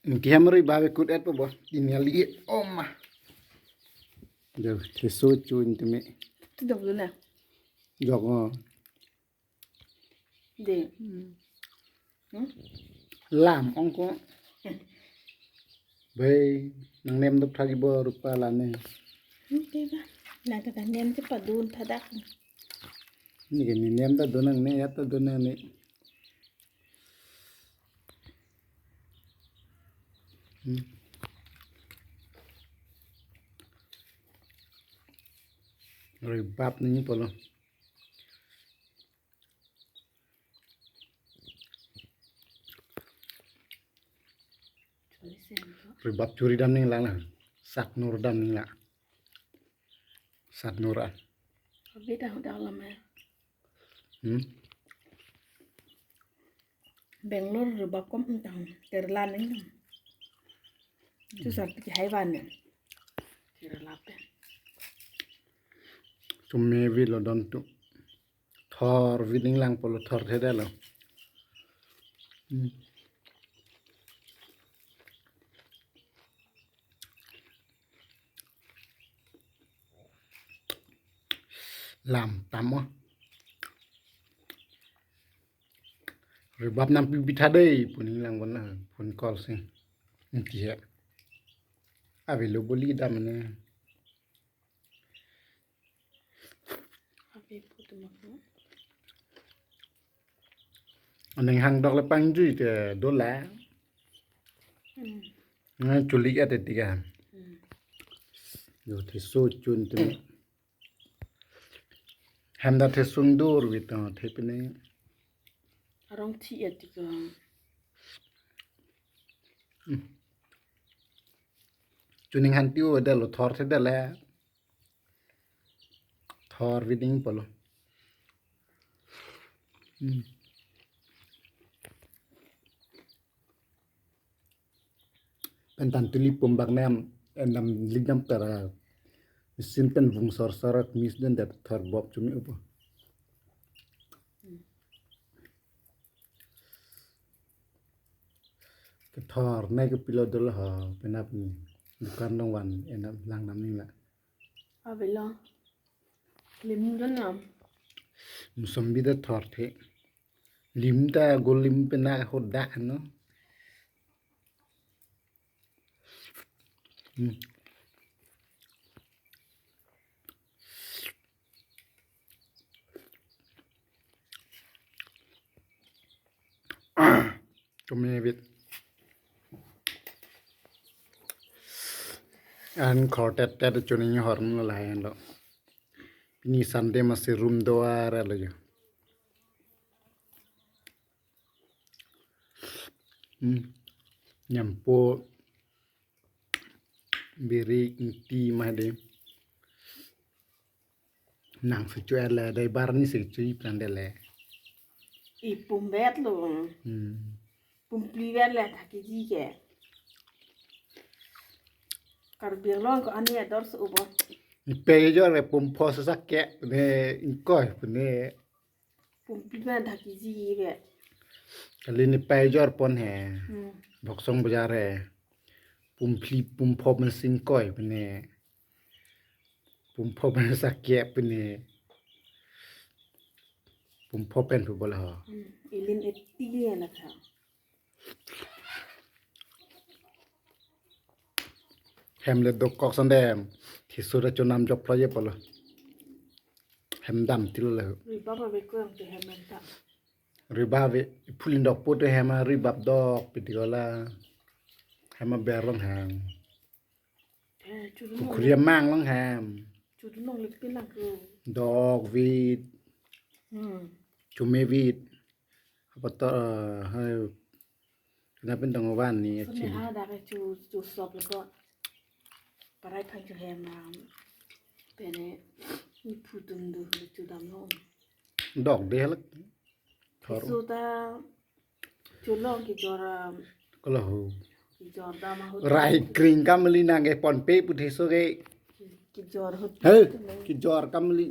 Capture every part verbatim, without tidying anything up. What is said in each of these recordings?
Inti ham ri babe kut et po bo. Ini ali oma. Jo, theso chun teme. Dok dulu na. Jok o. De. Hmm. Lam ong ko. Bai, nangnem dok thagi bo rupa lane. Oke ba. Nang kata nem si padun thadak. Ini kan nem ta dun nangne, ya ta dun nangne. Hmm. Ri bap ni polo. Ri bap churi dam ninglang la. Sat nur dam ninglang. Sat nur an. Abi dah udah lama. Hmm? Bangalore ri bap kom entang Kerala neng. Tu sar piki hai ban ne. Kerala pe. Chume vi lo don tu. Thor vi ninglang polo thor theda lo. Hmm. Lam tamo. Ri bap nam pi bitha dei pu ninglang bon na phone call si. Inti he. Ave lo boli dam ne. Abi putu maku. Aning hang dok le pangjui te dola. Hmm. Ngai chulik ate tiga. Hmm. Yo theso chun te. Hem da thesung dur vito thepine. Arong thi ati ko. Hmm. Chuning han tiu da lo thor theda le. Thor viding polo. Hmm. Pen tan tuli pum bak nem endam lik dam tara. Mesin pen vung sor sor mis den det thor bop chumi upo. Kethor ne ke pilo dolo ha penap ni. Dukan dong van endam lang nam ni la. Avelo. Lim dun nam. Musombi da thor the. Lim ta golim pena hoda no. Hmm. Chume vit. An khor tet tet chuning horm lo lahen lo. Pini Sunday masi room door lo jo. Hmm. Nyampo biri inti mah de. Nang sechu ele dai bar ni sechu ipran dele. Ipum bet lo. Hmm. Pumpli bet le thaki ji ke. Karbi Anglong ko ani ador su ubo. Ipe jor le pumpho sasak ke ne ingkoi pune. Pumpli bet thaki ji be. Kali ni pe jor pon he. Hmm. Boksong bajar he. Pumpli pumpho pen singkoi pune. Pumpho pen sakya pune. Pumpho pen pu bola ho. Hmm. Ilin eti ya na tha. Hem le dokok sandem. Theso ra chonam jop lo ye polo. Hem dam tilo le. Ri bap ave ko yang te hem enta. Ri bap ave phulin dok po te hem a ri bap dok piti ko la. Hem a berlong hem. Eh, chudu nong. Pukhuri amang long hem. Chudu nong le pin lang ko. Dok vit. Hmm. Chume vit. Apa to, eh, hai. Kena pin dong van ni Sone achin. Ha dak chu chu sop le ko. Parai phang chu hem na. Pene ni phu tum du le chu dam lo. Dok de halak. Thor. Su ta chu long ki jor, um, kalo ho. Ki jor dam ho. Rai kring kam li nang ke pon pe pu theso ke. Ki jor ho. He, ki jor kam li.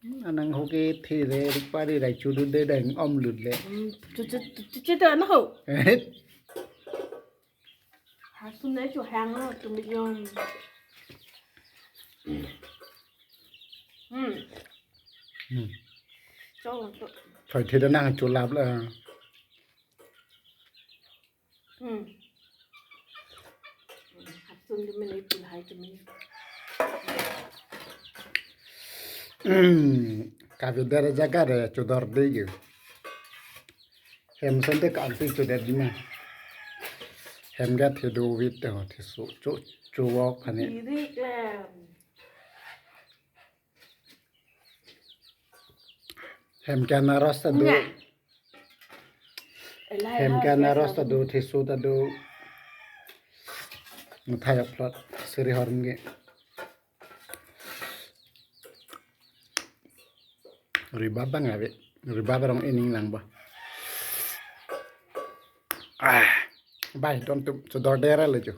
Anang hoke the re, pari rai chudu de dang om lut le. Hmm, chu chu chu chu to na ho. Hasun na chu hang lo tu mi yom. Hmm. Hmm. Cho cho. Thoi the da nang chu lap la. Hmm. Hasun di mene pil hai tu mi. Hmm. Kavidar jaga re chudor de ju. Hem sente ka anti chudet di ma. Hem ga the do vit te ho the so cho cho wok ani. Iri klem. Hem ke anaros ta do. Nga. Elai Hem ke anaros anaros ta do, the so ta do. Muthai upload seri horm ge. Riba bang ave. Riba barong ining lang ba. Ah, bai don tu chudor dera le jo.